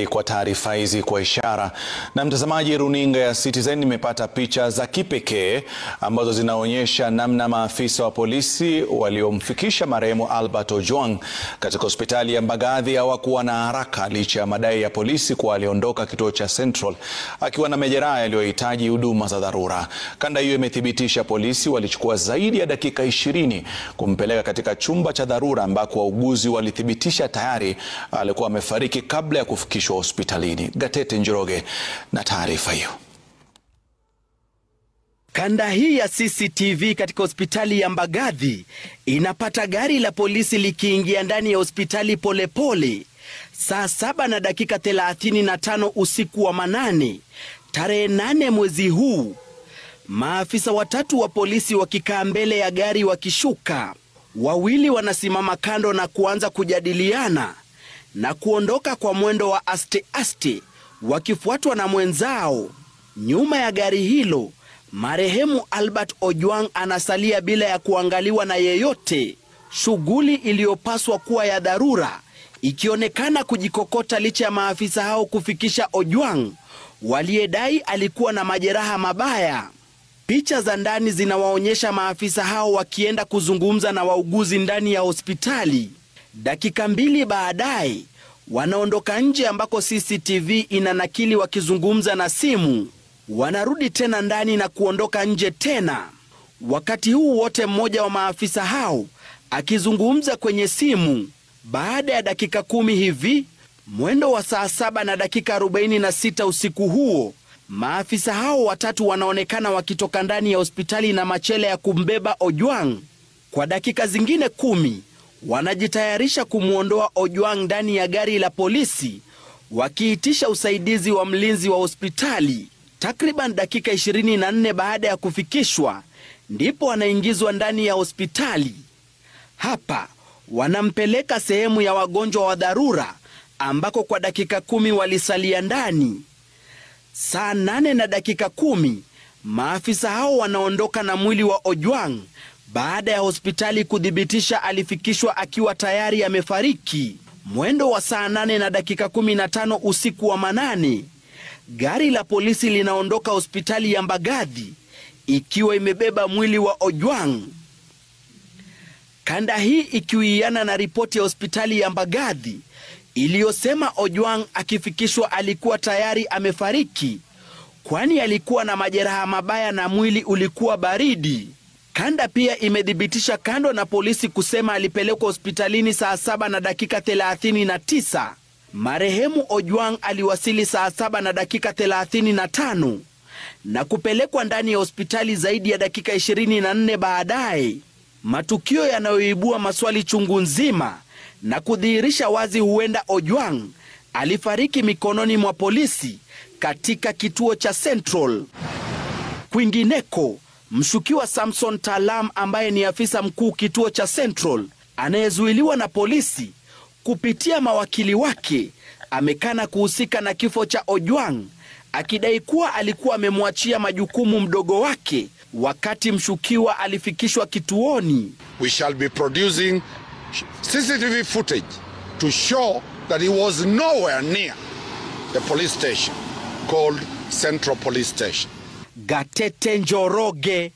Kwa taarifa hizi kwa ishara. Na mtazamaji, runinga ya Citizen imepata picha za kipekee ambazo zinaonyesha namna maafisa wa polisi waliomfikisha marehemu Albert Ojwang katika hospitali ya Mbagathi hawakuwa na haraka licha ya madai ya polisi kuwa aliondoka kituo cha Central akiwa na majeraha yaliyohitaji huduma za dharura. Kanda hiyo imethibitisha polisi walichukua zaidi ya dakika 20 kumpeleka katika chumba cha dharura ambako wauguzi walithibitisha tayari alikuwa amefariki kabla ya kufikishwa hospitalini. Gatete Njoroge na taarifa hiyo. Kanda hii ya CCTV katika hospitali ya Mbagathi inapata gari la polisi likiingia ndani ya hospitali polepole saa 7:35 usiku wa manane tarehe 8 mwezi huu. Maafisa watatu wa polisi wakikaa mbele ya gari wakishuka, wawili wanasimama kando na kuanza kujadiliana na kuondoka kwa mwendo wa aste aste wakifuatwa na mwenzao. Nyuma ya gari hilo marehemu Albert Ojwang anasalia bila ya kuangaliwa na yeyote, shughuli iliyopaswa kuwa ya dharura ikionekana kujikokota licha ya maafisa hao kufikisha Ojwang waliyedai alikuwa na majeraha mabaya. Picha za ndani zinawaonyesha maafisa hao wakienda kuzungumza na wauguzi ndani ya hospitali. Dakika 2 baadaye wanaondoka nje ambako CCTV inanakili wakizungumza na simu. Wanarudi tena ndani na kuondoka nje tena. Wakati huu wote mmoja wa maafisa hao akizungumza kwenye simu. Baada ya dakika 10 hivi, mwendo wa saa 7:46 usiku huo, maafisa hao watatu wanaonekana wakitoka ndani ya hospitali na machele ya kumbeba Ojwang. Kwa dakika zingine 10 wanajitayarisha kumuondoa Ojwang ndani ya gari la polisi wakiitisha usaidizi wa mlinzi wa hospitali. Takriban dakika 24 baada ya kufikishwa ndipo wanaingizwa ndani ya hospitali. Hapa wanampeleka sehemu ya wagonjwa wa dharura ambako kwa dakika 10 walisalia ndani. Saa 8:10 maafisa hao wanaondoka na mwili wa Ojwang baada ya hospitali kuthibitisha alifikishwa akiwa tayari amefariki. Mwendo wa saa 8:15 usiku wa manane, gari la polisi linaondoka hospitali ya Mbagathi ikiwa imebeba mwili wa Ojwang. Kanda hii ikiwiana na ripoti ya hospitali ya Mbagathi iliyosema Ojwang akifikishwa alikuwa tayari amefariki, kwani alikuwa na majeraha mabaya na mwili ulikuwa baridi. Kanda pia imethibitisha kando na polisi kusema alipelekwa hospitalini saa 7:39. Marehemu Ojwang aliwasili saa 7:35 na kupelekwa ndani ya hospitali zaidi ya dakika 24 baadaye. Matukio yanayoibua maswali chungu nzima na kudhihirisha wazi huenda Ojwang alifariki mikononi mwa polisi katika kituo cha Central. Kwingineko, mshukiwa Samson Talam ambaye ni afisa mkuu kituo cha Central anayezuiliwa na polisi kupitia mawakili wake amekana kuhusika na kifo cha Ojwang akidai kuwa alikuwa amemwachia majukumu mdogo wake wakati mshukiwa alifikishwa kituoni. We shall be producing CCTV footage to show that he was nowhere near the police station called Central Police Station. Gatete Njoroge,